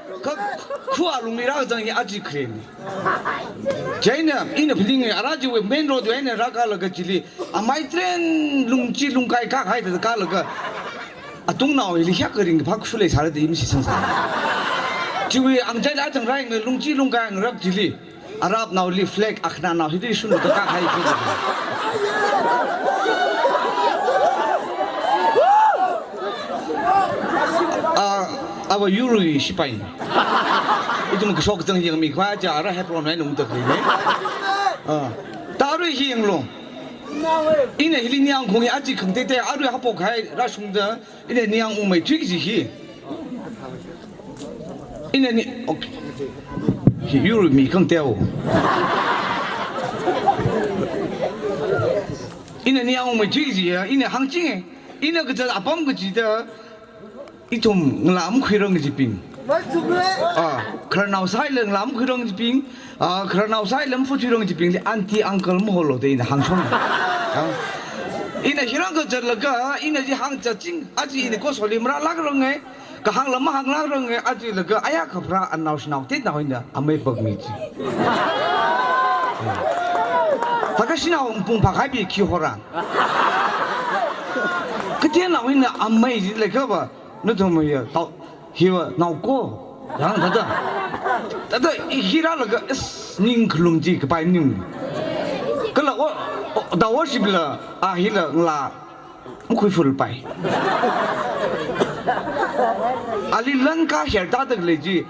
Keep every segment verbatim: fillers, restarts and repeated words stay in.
Kha khu alungli rāzang hi aja kharena. Chieina, ina phaninga, ara chiwui main road wui eina rākalaga chili, amei train lungchi lungkai kahaida kalaga, atungnao hili hiyākha ringphā kashung leisāra da mashitsangsa. Chiwui angchaili achang rāyanglaga lungchi lungkai ngarak chili, Arabnaoli flag akhananao hili shunlaga kahai khi. Ah, ava yurwui shipai. Ithum kashok kazang yangmi khavai chi ara Hebron wui eina ungda khalei ne. Ah, ta arui hi yanglu. Ina hili ningyāng khaung hi aja khangateitei, arui haophok kahai rāshungda, ina ningyāng ungmeithui kaji hi. Ina ni, okay. Hi yurwui mi khangateo. Ina ningyāng ungmeithui kaji ya, ina hāngchinga. Ina kazat apam kachida, ithum ngalā makhuirang kajibing. Ah, khararnao sālala ngalā makhuirang kajibing, ah, khararnao sālala mafuthuirang kajibingli aunty uncle maholo da ina hāngshong. Ah. Ina hirang kazatlaga, ina chi hāngzatching, aja ina Kosoli marālākranga, kahāngla mahānglākranga, aja laga aya kapharā anao shanao tetnao ina amei bakmi chi. Thākha shanao mapung phākahaibi khi hora. Kateonao ina amei chi leikha va, nathum ya, tao, hiva, naoko. Yang, thāda. Thāda, i hira laga, is, ning khalum chi kapai ning. Kala, o, o, da worship la, a hila, ngalā, makhuiphul pai. Ali langka her ta da khalei chi,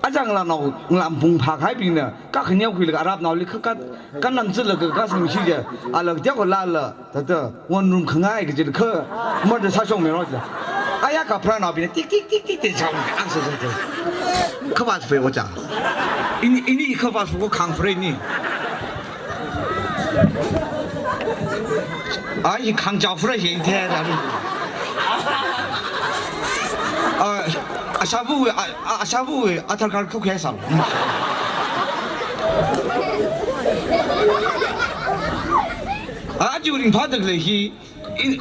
Achang ngalānao, ngalā mapung phākahaibingna, kakhaneo khuilaga Arabnaoli kha, kha, kanam zilaga kasang shi ja, ala dia ko lala, thāda, one room khangai kaji kha, murder sāshong miro ja. Aya kapharānaobingna, tik, tik, tik, tik, tik, shong, ang sa, sa, sa. Khavāt fei oja. Ini, ini khavāt fei ko khang fei ni. Ai, khang chao fei yeng the, da. Ah, ashavu, ah, ah, ashavu, Aadhaar card ko kaisa. Aja ringphā da khalei hi, in,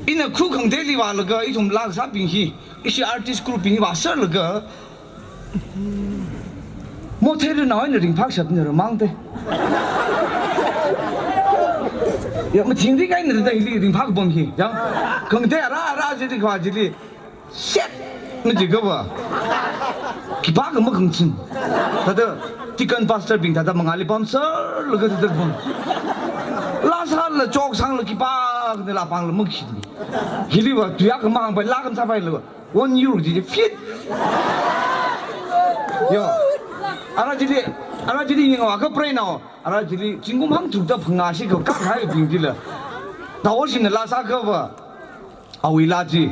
ina khu khangateli vālaga, ithum laa kasābing hi, ishi artist group bing hi vāserlaga, mothei rinao eina ringphāshapna ramang te. Ya, mathingrik eina da hili ringphā kapam hi, ya. Khangatei ara, ara jili khavā jili, set, maji khavā. Khipākha makhangachon. Thāda, deacon pastor bing thāda mangāli pamserlaga thāda pam. Laa sāla, chok sangla, khipākhana laa pāngla makhi. Hili va, tuya khamang pai, laa khamsā paila va. One euro ji fit. Yo. Ara jili, ara jili yangwa kapreinao. Ara jili zingkum hangtharukda phangā shikha kakahaibing jila. Taoshina laa sākhava. Awui laa ji.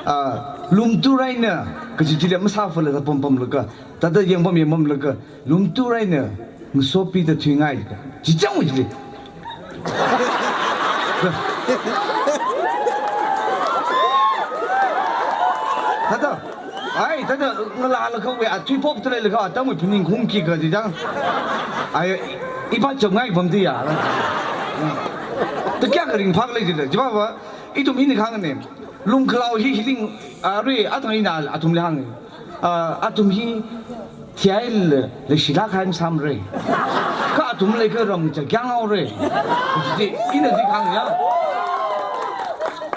Ah, lumturaina. Kaji jili masāfala da pam pamlaga. Thāda yangpam yangpamlaga. Lumturaina, ngasopida thuingai ka. Chichang wui chili. Thāda, ai, thāda ngalālakhawui, athui phokta leilakhawui, atamwui phaning khungki ka chichang. Ai, ipa chapngai pamda ya. Thāda kayākha ringphā lei chili, chiva va, ithum ina kahāngna. Lumkhalao hi hiling, arui, athang ina, athumli hāng. Ah, athum hi thihaila leishilāk kahai masāmara. Kha athum leikha ram chakyang haora. Kaji ina di kahāng ya.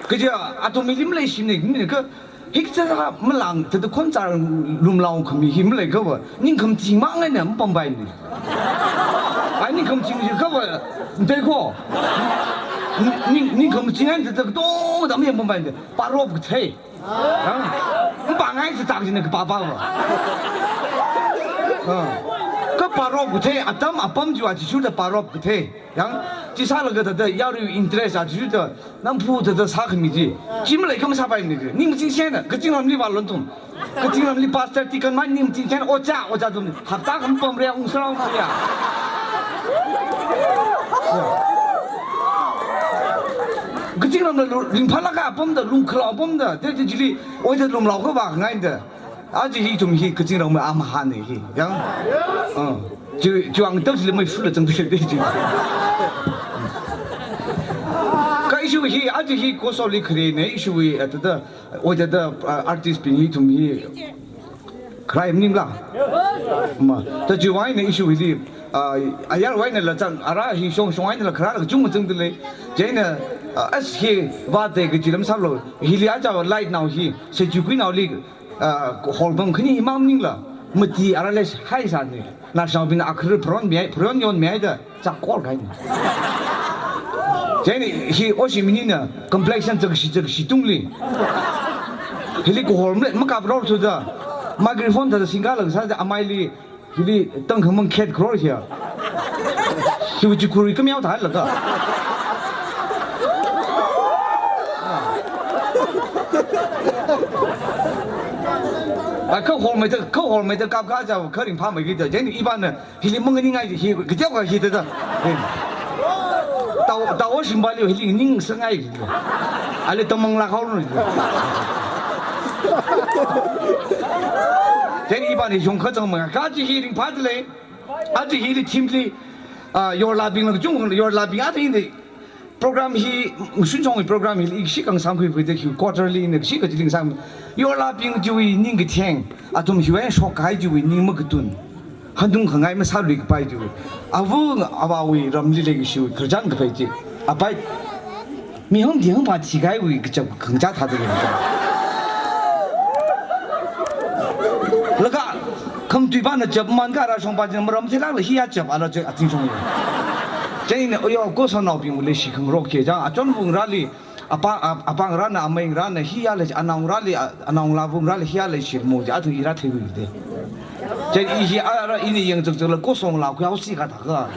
Kaja athum milim leishimna, mina kha hikcha malang, thāda khon char lumlao khami hi maleikha va, ningkhamathing mang eina mapampaina. Ai ningkhamathing jiakha va, nteiko. Ning, ning, ningkhamathing eina thāda katongda mapampaina. Parop kathei. Yang, mpāngai sātak jina kapāpā va. Ah. Kaparop kathei atam apam chiva chishurda parop kathei. Yang, chi sālaga thāda yarui interest a chishurda namphu thāda sākhami chi. Chi maleikha masāpaimana. Ning maching shena, kazingramli vālon tum. Kazingramli pastor deacon mai ning maching shena, oja, oja tum. Hapta kha mapamra, ungsarao maya. Kazingramla lu-, ringphālāk kahai apamda, lumkhalao apamda, te te chili, oja lumlao khavā khangaida. Aja hi ithum hi kazingramwui amahāna hi, yang. Ah. Chi, chiwui ngatak chili mei fula changda te chi. Kha issue hi, aja hi Kosoli kharena, issue hi, ah, thāda, oja da, ah, artist bing hi ithum hi. Kharai maningla? Ma, ta chiwui eina issue hili, ah, ayarwui einala chang, ara hi shong shong einala kharā kachungkha zangda lei. Chieina, ah, as hi vāte kaji lam sālu, hili aja light nao hi, sechukuinaoli, ah, hall bang khani himang maningla, mati ara lei haisāni. Nashinaobingna akhar pharon mihai, pharon yonmihai da, chak kor kahaina. Chieina hi oshi minina complexion chakshi chakshi tungli. Hili kahor mle, makap ror thuda. Microphone thāda singkhala kasā da amaili, hili tangkhamang khet kro hiya. Hiwui chikuri kamyao thālaga. A, kahor maida, kahor maida kap kaja, kharing pha mai kida. Chieina ipāna, hili manganingai hi, kateokha hi da da. Eh. Tao, tao shimbali hili ningsangai hi da. Ale tamang la khao no hi da. Chieina ipāna shong kachang ma, kaji hi ringphāda lei. Aja hili team li, ah, yorlabingla kachung, yorlabing aja hili. Program hi, shunchong program hili, ishi kang sangkhui pui da hi quarterly na, ishi kajiling sang. Yorlabing chiwui ning katheng, athum hiwui shok kahai chiwui ning makatun. Hanung khangai masālui kapai chiwui. Avung avāwui ramli leishiwui khararchan kapai chi. Apai, mi hangdi hangpā thikahaiwui kachap khangachā thāda lei. Laga, khamatuipāna chap man kha rāshong pā china maram thilakla hiya chap ala chi azingshong ya. Chieina, oyo, kosongnaobingwui leishi khangarok ke chang, achonwui ngarāli, apa, ap-, apa ngarāna, amei ngarāna, hiya lei, anao ngarāli, a-, anao ngalāva ngarāli, hiya leishi mo chi, athum i rātheiwui de. Chieina i hi ara ina yangchakchakla kosong ngalā khuihaosi kathā kha.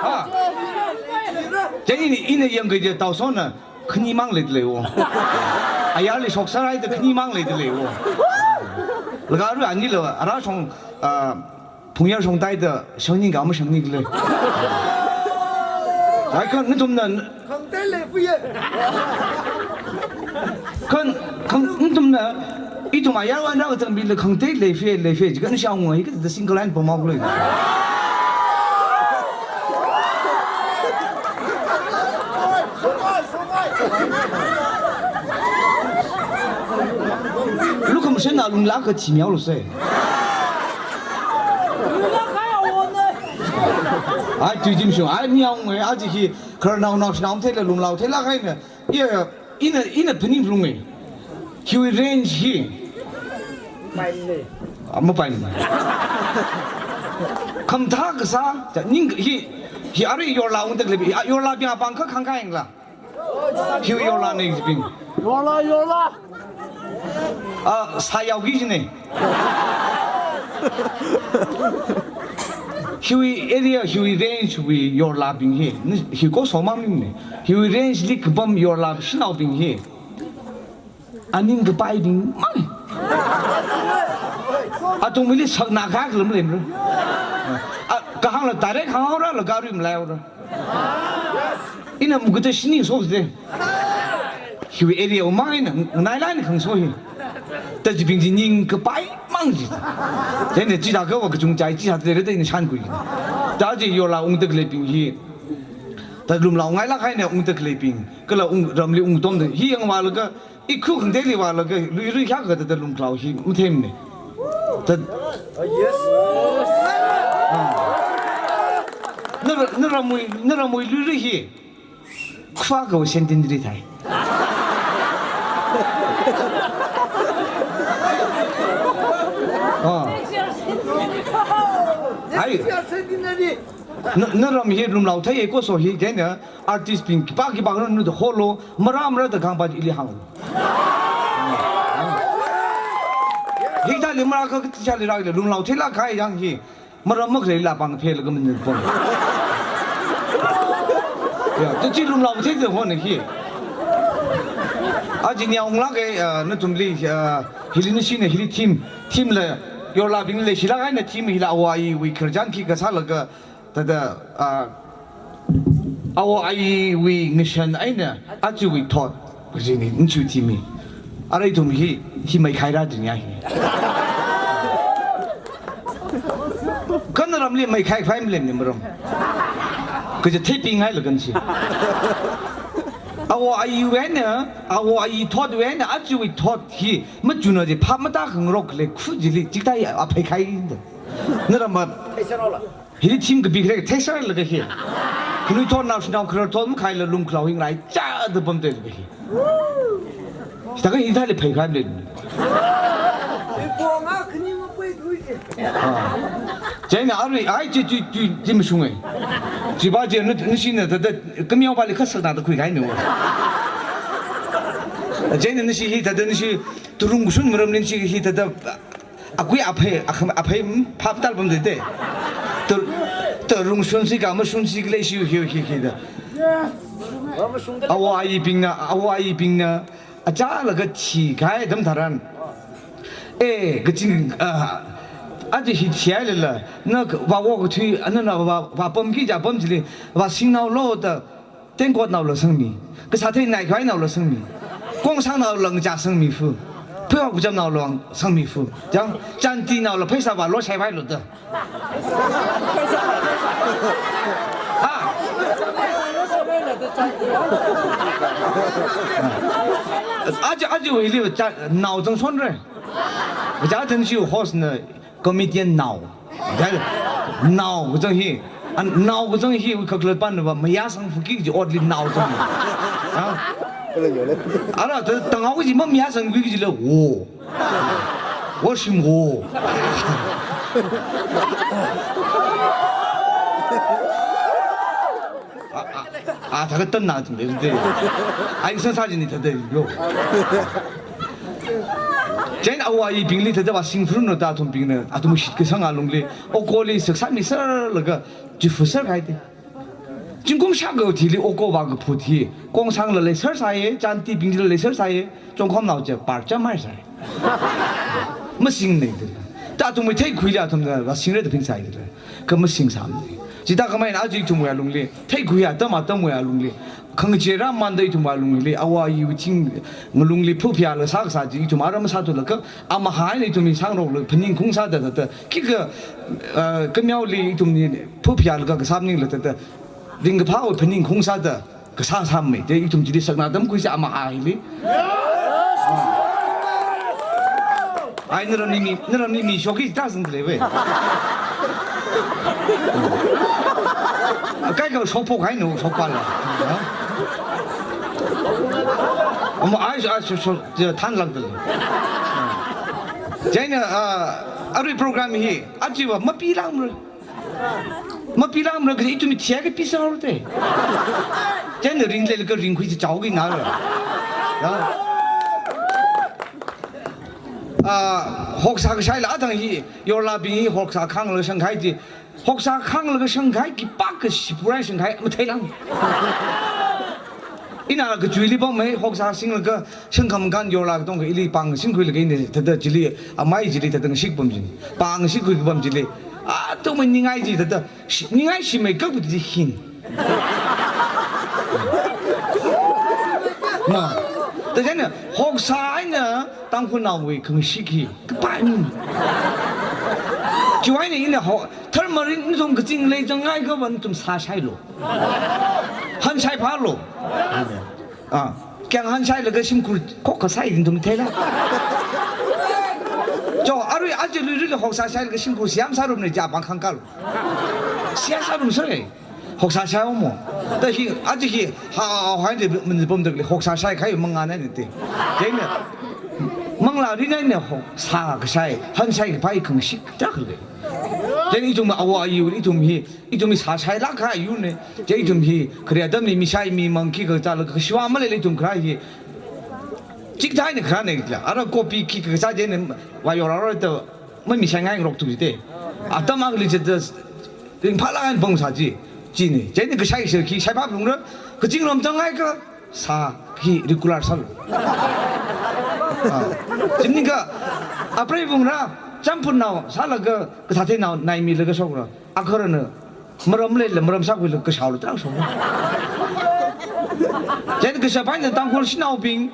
Ha. Chieina ina, ina yangkida taosona, khanimang leida leiwo. Ayarli shoksarai da khanimang leida leiwo. Laga ru anila, ara shong, ah, phungyar shongtai da shangning ka mashangning le. Ai kha nathumna. Khangatei leifuye. Kha, kha nathumna, ithum ayarwui eina kazangbingli khangatei leifuye, leifuye. Chikha nashi awunga hi kathāda single line pamao le. Lukhamashanna lunglāk kachi miao lo se. Ai, tui jim shung, ai, mi awunga, aja hi, khararnao naoshinao theila, lumlao theila kahaina, iya, ina, ina phaning phalunga. Hiwui range hi. Ah, mapaimana. Khamathā kasā, ja, ning hi, hi arui yorla ungda khalei, ah, yorlabing apāng kha khangkā yangla. Hiwui yorla nei jibing. Yorla, yorla. Ah, sāyaoki jine. Hiwui area, hiwui range wui yorlabing hi, ni, hi kosong mang ne. Hiwui range li kapam yorla shanaobing hi. Aning kapaibing mang. Athumli sakna kha kalam lem ra. Ah, kahāngla direct hānghaora, laga rim laiora. Ina mukuta shining sok de. Hiwui area wui mang ina, nailai ni khangso hi. Ta jibing ji ning kapai mang ji. Chieina chithākha va kachungchai chithāda leira da ina shankhui. Ta ji yorla ungda khaleibing hi. Ta lumlao ngailāk kahaina ungda khaleibing. Kala ung, ramli ungtomda. Hi yangvālaga, ikhu khangateili vālaga, luirui kha kathāda lumkhalao hi matheimane. Ta. Ah. Na, naramwui, naramwui luirui hi. Khuwa kha centenary thai. Ah. Ai. Na, naram hi lumlao theiye koso hi, chieina artist bing khipā khipā nganāda holo, marā marāda khangpa ili hāng. Hithāli marā kha, kathāli rāli lumlao theilāk kahai yang hi. Maram makhalei la pāng phela kaman pon. Ya, ta chi lumlao theida hona hi. Aja ni awunglāka, ah, nathumli, ah, hili nashina hili team, team la, yorlabing leishilāk kahaina team hila awo ayiwui khararchan khikha sālaga, thāda, ah, awo ayiwui ngashan eina, ajawui thot, kajini, nchu team hi. Ara ithum hi, hi meikhaira dunia hi. Kha naramli meikhai phai malemne maram. Kaja theipingai la kansi. Awo ayi wui eina, awo ayi thot wui eina, achiwui thot hi, machunna chi phap matākhangarok khalei khu chili, chikathā hi aphei khai da. Naramva, hili thim kapi khalei theisālaga hi. Khanuithot naoshinao kharar thot makhaila lungkhalao hi ngaraichāda pamda lei hi. Sāda kha hithāli phei khai lei. Ah. Chieina arui, ai, chi, chi, chi, chi mashunga. Chiva chi na, nashina thāda, kamiyaopali kha sakna da khuikahai no. Chieina nashi hithāda, nashi turung kashun maramli nashi hithāda, akui aphei, akham, aphei, mm, phap tāpamda lei. Tur, turung shunsi kha, mashunsi khalei shi, hi, hi, hi da. Awo ayibingna, awo ayibingna, achālaga thikahai atam tharan. Eh, kaching, ah, aja hi thihailala, na vāwo kathui, ana na vā, vāpamki kaja apam chili, vāsingnaolo da, tengkotnaola sangmi, kasā theinai khavai naola sangmi, kongsangnaola ngachā sangmi fu, pheihok pachamnaola sangmi fu, chang, chantinaola pheisā vālo shaivailo da. Ah. Aja, aja hili cha, nao zangshonra. Kaja thanshi host na comedian nao. Nao kazang hi. An nao kazang hi kakhalatpana va mayāsang fuki kaji otli nao zang. Ha? Ara ta tangao kaji ma mayāsang kui kajila wo. Wo shim wo. A, a, a, thākha tanna athum de, de. Ai, sāsā jini thāda lo. Chieina awo ayibingli thāda vāsing phurumno da athumbingna, athum shitkasanga lungli, okoli saksāmi sārlaga, chifu sārkahai de. Zingkum shākha thili oko vākaphut hi, kongsangla leisārsai, chantibingla leisārsai, chongkhomnao chi par chāmhaisai. Masingna de. Ta athumwui theikhuili athumna vāsingra da phin sai de. Kha masingsāmana. Chithākhamei eina aja ithumwui alungli, theikhui atam atamwui alungli, khangachei rāmanda ithumwui alungli, awo ayi thing ngalungli phuphayāla sākasā chi ithum aram sāthuilaga, amahā eina ithumli sangrokla phaningkhaung sāda da da, khikha, ah, kamiyaoli ithumli phuphayālaga kasā maningla da da, ringkaphāwui phaningkhaung sāda, kasā sāmei, de ithum chili sakna atam khuisa amahā hili. Ai, naramli mi, naramli mi shokki ta zangda lei ve. Kaikha shokphok haino, shokpāla. Ha? Ama ai, ai, shok, shok, ja, thanlākda lei. Chieina, ah, arui program hi, aja va mapilākmara. Mapilākmara kaji ithumwui thia kapisāhaora de. Chieina ringleilaga ringkhui chi chaoki nara. Ya. Ah, hoksā kashaila athang hi, yorlabing hi hoksā khānglaga shangkahai chi. Hoksā khānglaga shangkahai khipākha shipura shangkahai matheilāng. Ina kachuili pamhai, hoksā singlaga shangkhamakhan yorla katongkha ili pāng singkhuilaga ina thāda chili, amai chili thāda ngashik pam chili. Pāng singkhui kapam chili. Athumwui ningai chi thāda, shi-, ningai shimeikap chi hin. Ma. Thāda chieina, hoksā eina Tangkhulnaowui khangashik hi. Kapai mi. Chiwui eina ina ho, tharmarin nathum kazing leizangngai kha va nathum sāshailo. Hanshai phālo. Ah, kyang hanshailaga shimkhur khokkha sai nathum theila. Cho, arui aja luiruila hoksā shailaga shimkhur siam sārumna ja pāng khangkalo. Siam sārumsāra. Hoksā shaihaomo. Ta hi, aja hi, ha, ha, ha, de, min, pamda lei, hoksā shaikahai mangāna ni de. Chieina, manglā rinai na hoksā kashai, hanshai kapai khangashik ta khalei. Chieina ithum awo ayi, ithum hi, ithum hi sāshailāk kahai yurna. Chieina ithum hi, khare atamli mishai mimang khikha zālaga kashiva maleila ithum kharā hi. Chikathā eina kharāna la, ara copy khikha zā chieina, vāyorhaora da, mamishaingairok tu ji de. Atam akhali chithāda, ringphālāk eina pāngsā chi, china. Chieina kashai shākhi, shaiphā phungra, kazingram zangngai kha, sā hi regular sālu. Ah. Chimni kha, apreiva̱ngra, champhunnao sālaga, kasā theinao naimilaga shokra. Akharana, maram leila, maram sākhuilaga kashaolu tarākha shokra. Chieina kashap eina Tangkhul shanaobing,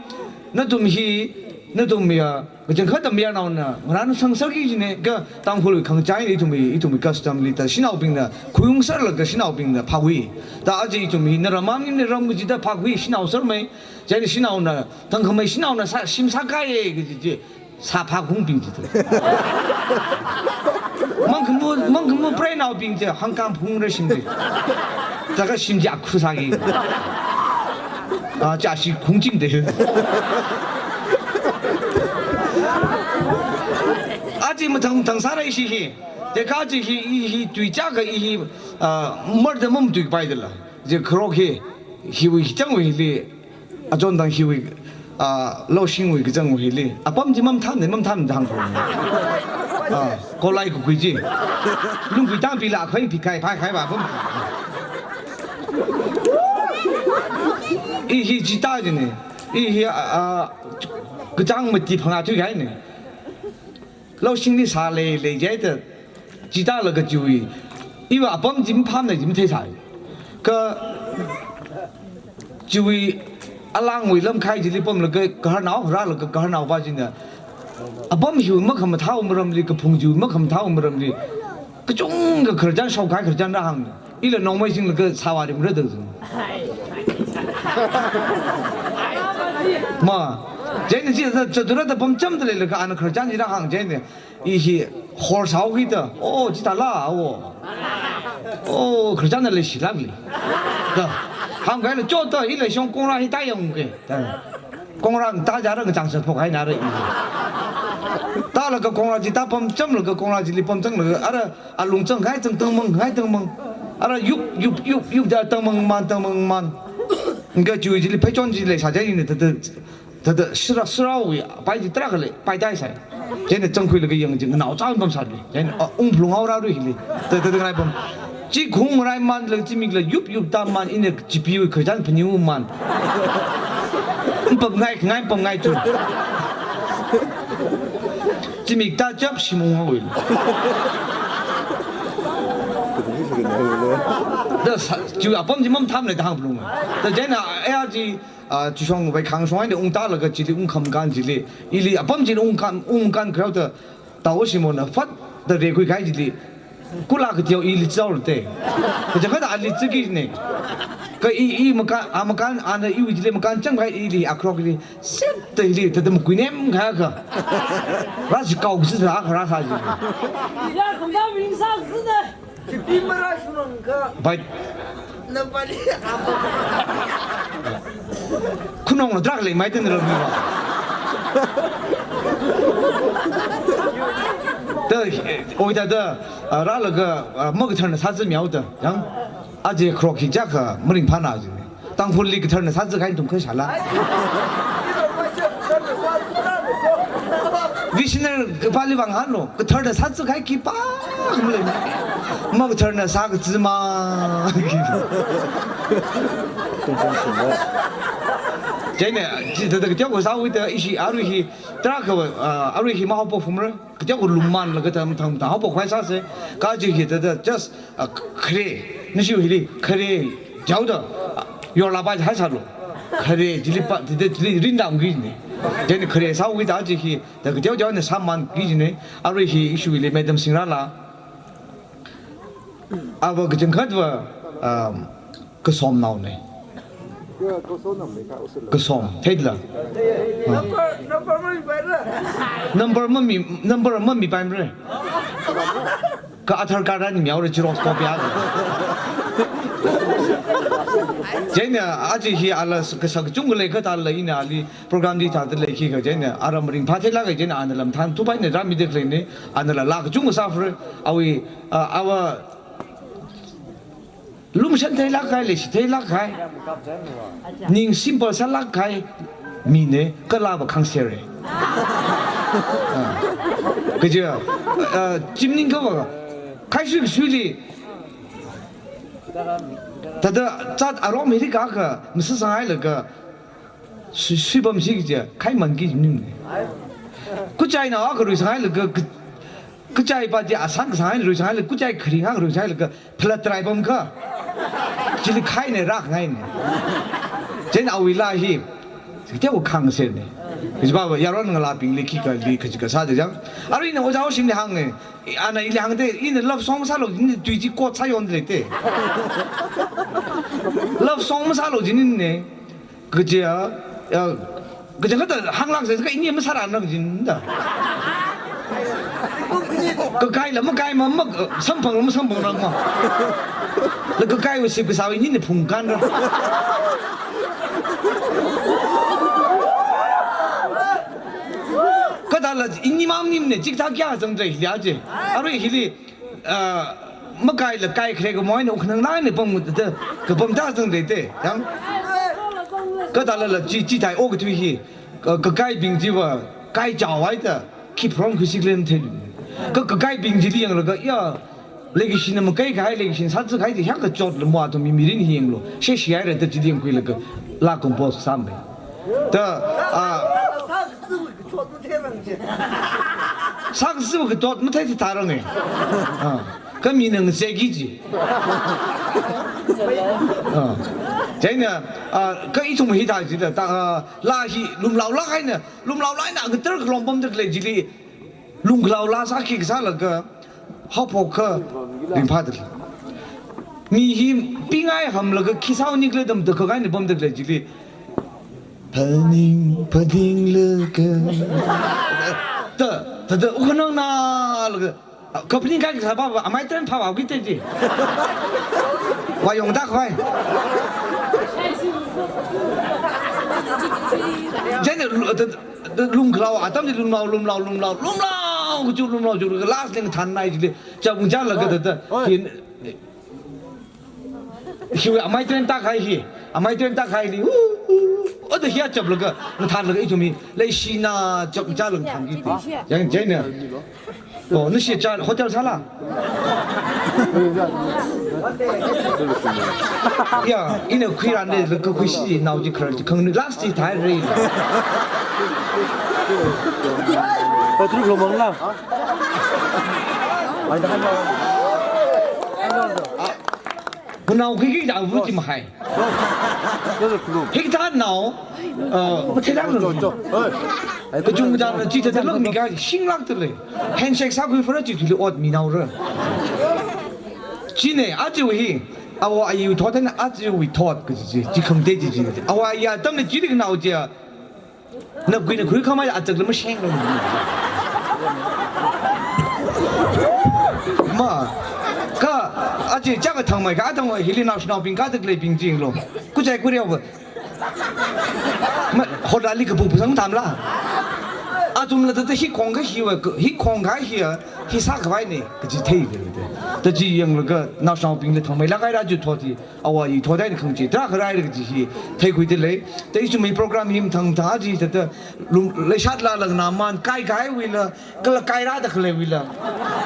nathum hi, Nathum ya, kachangkhat tam ya naona, ngarān sangserki jine, kha Tangkhul khangachai ithumwui, ithumwui custom li ta, shanaobingna, khuiung serlaga shanaobingna phākhui. Ta aja ithumwui, na ramang ni ram kajida phākhui, shanao sermei, chieina shanaona, thangkhamei shanaona sā, shim sākaiye, kaji chi, sā phākhuibing chi ta. Mangkhamu, mangkhamu preinaobing chi, hangkam phungra shim chi. Taka shim chi akhu sāki. Ah, cha shi khungching de. Aja mathang thang sāra ishi hi. Tekha chi hi, i hi, tui chaka i hi, ah, murder mum tui pai dala. Je kharok hi, hiwui hi chang wui li, achon dang hiwui, ah, Laoshingwui kachang wui li. Apam chi mamthan ne, mamthan dang ko. Ah, kolai kukui chi. Lungkui tang pila, khoi pi kai, pai kai ba, pam. I hi chita jine. I hi, ah, kachang mati phanga tui kai ne. Laoshingli sā lei, lei jai ta, chita laga chiwui. Iva apam chi mapham na chi matheisai. Kha chiwui alangwui lamkhai chili pamlaga kaharnao, rālaga kaharnao pa china. Apam hiwui makhamathā maramli, kaphung chiwui makhamathā maramli. Kachungkha khararchan shaokhai khararchan rāhāng. Ila nongmei singlaga sāvā rimra da zung. Ma, chieina chi ta, chithāda pamcham da leilaga ana khararchan chi rāhāng chieina. I hi hor sāhaoki ta, oh, chithāla, oh. Oh, khararchan na leishilākli. Da, hāngkahai la chota, i leishong kongra hi ta yangke. Da. Kongra ta jara ngachang sā phok hai nara i. Ta laga kongra chi ta pamcham laga kongra chili pamcham laga ara alung chang hai chang tangmang hai tangmang. Ara yup, yup, yup, yup da tangmang man, tangmang man. Nga chiwui chili pheichon chi leisā jai ni ta ta, ta ta sira, sirao wi, pai chi tarākha lei, pai tai sai. Chieina changkhuilaga yang chi nganao chang pamsāli. Chieina, ah, ung phlung haora rui hili. Ta ta ta ngai pam. Chi khung rai man la, chi mik la, yup, yup ta man, ina chipi wui khararchan phani wui man. Pam ngai, ngai pam ngai tu. Chi mik ta chap shim ung haowi. Da sā, chi apam chi mamtham lei da hāng phlung. Da chieina, eh, chi, ah, chi shong vai khang shong ai ne ung ta laga chili ung kham kan chili. Ili apam chi ung kan, ung kan kharao ta, tao shimona fat da rekhui kai chili. Kula kateo ili chao te. Kachangkhat ali chiki ne. Kha i, i makan, a makan, ana iwui chili makan chang kai ili akharok ili. Set ta ili, ta ta makui nem kha kha. Ra chi kao chi sa kha ra sa chi. Ila khamda ming sa zi ne. Tipi mara shunong ka. Bai. Na bali apa? Khunong na drak lei mai ten ram ni ba. Ta, eh, oi ta ta, ah, rālaga, ah, makatharna sāzi miao ta, yang, aja kharok hi chaka, maringphāna ji ne. Tangkhulli katharna sāzi kahai ithum kha shala. Visionary kapali vang hānlo, katharna sāzi kahai khipā khamlei. Makatharna sākazi ma. Chieina, chi ta ta kateokha sāwui ta ishi arui hi, tarākha, ah, arui hi mahaophok phumra. Kateokha lungman laga tam tam tam haophok khavai sāsa. Kaji hi ta ta just, ah, khare. Nashi hili khare. Jaoda, ah, yorla pa hai sālo. Khare, chili pa, chili, chili rin dam ki ne. Chieina khare sāwui ta chi hi, ta kateo teo na sāman ki ne. Arui hi ishi hili madam Singrala. Ava kachangkhat va, um, Kasom nao ne. Kasom, theila. Ah. Number, number mami pai ra. Number mami, number mami pai ra. Kha Aadhaar card ani miao re, xerox copy a. Chieina aja hi ala s-, kasa kachungkha lei kha ta la ina ali program di ta ta lei khi kha chieina ara maringphā theilāka chieina ana lamthan thupai ne rāmi de khalei ne ana la la kachungkha sāphre awui, ah, ava lumashan theilāk kahai, leishi theilāk kahai. Ning simple sālāk kahai mi ne, kala va khangser re. Ah. Kaja, ah, chimning ka va, khai sui sui li. Tada, chat arom hiri ka ka, masa sangai la ka, Sui, suipamsi kaja, khaiman ki ning. Kuchaina a kharui sanghailaga, ku-, kuchai pa chi asan sanghai rui sanghailaga, kuchai kharing a kharui sanghailaga, phalat trai pam kha. Chili khai ne rak ngai ne. Chen awui la hi, kateokha khangser ne. Kajiva yaron ngalābingli khikha li kaji kasā da jang. Arui ina ojā shimli hānge. Ana ili hāngde, ina love song sālu jin tui chi kot sāyon de te. Love song masālu jin ne. Kaja, ya, kaja kathā hānglak se, ka ini masārana jin da. Kakai la makai ma, ma, samphang la masamphang rang ma. La kakai wui sip kasā ini ne phungkan ra. Kathāla ini mamnim ne, chikathā kya zangdra hili aje. Arui hili, ah, makai la kai khre ka moina ukhnang nai ne pam da, kapam da zangdra te, yang. Kathāla la chi, chithai o kathui hi, ka, kakaibing chiva, kai chawai da, khiprom khuisik len the. Ka, kakaibing chili yanglaga, ya, leikashina makai kahai, leikashina sāzak kahai, di hiya kachot la mo athum mi mirin hi yanglu. She shi ai ra da chili yangkhuilaga, la compose sāme. Da, ah, sākazip katot mathei si tharange. Ah, kami nang seki ji. Ah. Chieina, ah, ka ithum hi da ji da, ta, ah, la hi lumlao la kaina, lumlao la ina ngatar khalong pamda khalei chili, lungkhalao la sāki kasālaga, haophok kha ringphā da. Mi hi pingai hamlaga khi sāo nikle dam da kakaina pamda khalei chili. Phaning, phaning laga. Ta, ta, ta, ukhanang na laga. Kaphaning kai kasā ba, ba, amai tren pha ba, wite ji. Wa yong dak vai. Chieina, lu-, ta, ta, lungkhalao, atam ji lumlao, lumlao, lumlao, lumlao, kuju lumlao, ju, last ning than nai ji le. Chapung chalaga ta, ta. Oi. Hin, Hiwui amai tren tak hai hi, amai tren tak hai li, uh, uh, oda hiya chaplaga, ngathanlaga ithum hi, leishina chap cha lang thang ki ti. Yang chieina. Oh, nashi cha hotel sāla. Ya, ina khuiran de, laga khuisi nao ji khar ji khang ni last ji thai re. Patrick lo mang la. Nganao kiki da avu chi mahai. Hikathā nao, uh, matheilang lo. Kachungkha da chi thāda lak mi ka shinglak da lei. Handshake sākhui fara chi thili ot mi nao ra. Chieina, aja hi, awo ayi thot na aja wui thot kaji chi, chi khangte chi chi. Awo ayi atam na chi dik nao chi a, na kui na khui khamai achak la masheng lo. Ma, ka, aja chaka thangmei ka, thangmei hili naoshinaobing ka dak leibing jing lo. Kuchai kuriao ba. Ma, hoda li kapu pusang tham la. Athum la ta ta hi khong ka hi wa, hi khong ka hi a, hi sākhavai ne, kaji thei de. Ta chi yanglaga, naoshinaobing la thangmei la kai ra ju thot hi. Awo ayi thot dai khang chi, tarākha rai da kaji hi, theikhui da lei. Ta ithumwui program hi mathang mathang aja thāda, lum, leishat la lang na man, kai kahaiwui la, kala kai ra da khaleiwui la.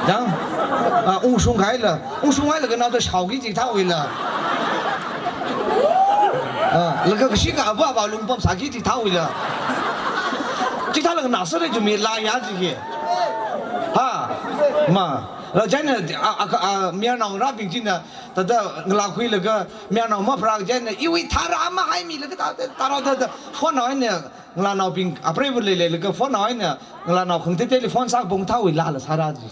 Dang, ah, ungshung kahai la, ungshung hai laga nao da shaoki chithāwui la. Ah, laga kashi ka ava ava lungpam sāki chithāwui la. Chithālaga na sāra ithumwui la ya ji hi. Ha, ma, la chieina, a, a, a, mayarnao ngarābing china, thāda ngalā khuilaga, mayarnao mapharā chieina, iwui tharā mahaimilaga thā, thā, tharā thāda, phone nao eina, ngalānaobing, apreiva leileilaga, phone nao eina, ngalānao khangtei teili phone sākapam thāwui la la sāra ji.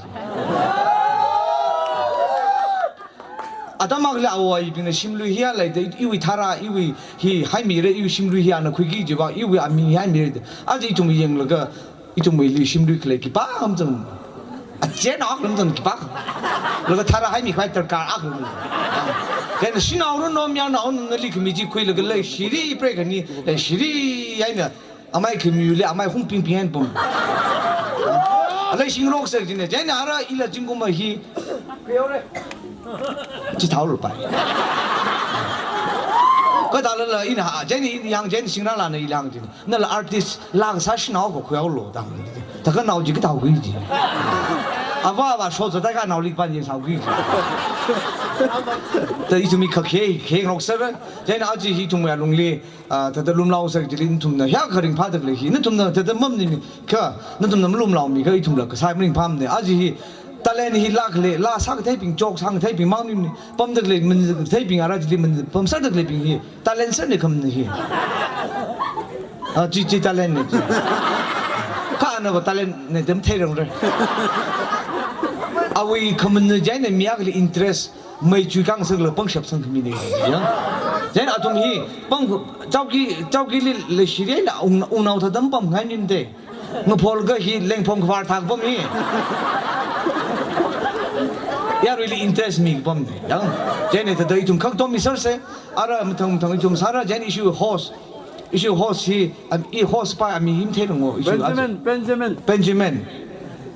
Atam akhali awo ayibingna shimlui hiya leida, iwui tharā, iwui hi haimira, iwui shimlui hiya na khuiki jiva, iwui aming haimira. Aja ithum yanglaga, ithumwuili shimlui khalei khipā amzang. Achen akha lamzang khipā. Laga tharā haimi khavai darkar akha lam. Kha na shanao run no mayarnao nali khami chi khuilaga leishiri preikhani, leishiri eina amai khamiwuili amai hungpingping eina pam. Leishingarok sā jina, chieina ara ila zingkum hi. Chithālu pai. Kathālala ina, chieina ina yang chieina shingra la na ila hāng jina. Nala artist lang sāshinao ko khuihaolu dang. Thākha nao chi kathākhui ji. Ava ava show zatai ka nao li pan yin sākhui ji. Ta ithumwui kha khe, khengarok sāra. Chieina aja hi ithumwui alungli, ah, thāda lumlao sā chili nathumna, hiya kha ringphā da khalei hi, nathumna thāda mamnimi kha, nathumna malumlaomi kha, ithumla kasā maringphāmana. Aja hi, talent hi la khalei, la sākatheibing, joke sākatheibing, mang nim ni, pamda khalei, maningkatheibing, ara chili man, pamsāda khaleibing hi, talent sāni khamna hi. Ah, chi, chi talent ne chi. Kha anava talent ne da matheirangre. Awui khamun ne chieina mi akhali interest, mai chui kang sakla pangshap sangkhami ne, ya. Chieina athum hi, pang, chowki, chowkili leishiri eina ung, ungnao thāda mapamngai mimde. Ngaphol ka hi lengphong khavār thākapam hi. Yaruili interest mikapam ne, ya. Chieina thāda ithum khangtom mi sārse, ara mathang mathang ithum sāra, chieina ishi host. Ishi host hi, am, i host pa aming hi matheirang o, ishi Benjamin, Benjamin. Benjamin.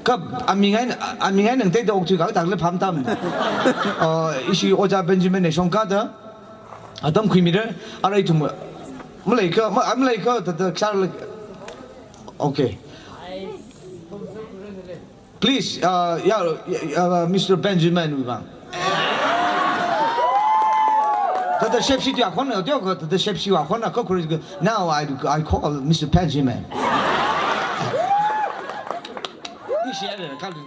Kha aming eina, aming eina ngatei da okthui kathā le pham tam. Uh, ishi ojā Benjamin ne shongkada. Atam khuimira, ara ithum, maleikha, ma, maleikha, thāda, kshar le, okay. Please, uh, yeah, uh, Mister Benjamin wui vang. Thāda shepshi dia khon, dia ko, thāda shepshi wa khon, ko kuri, now I, I call Mister Benjamin. Ishi ya, kali.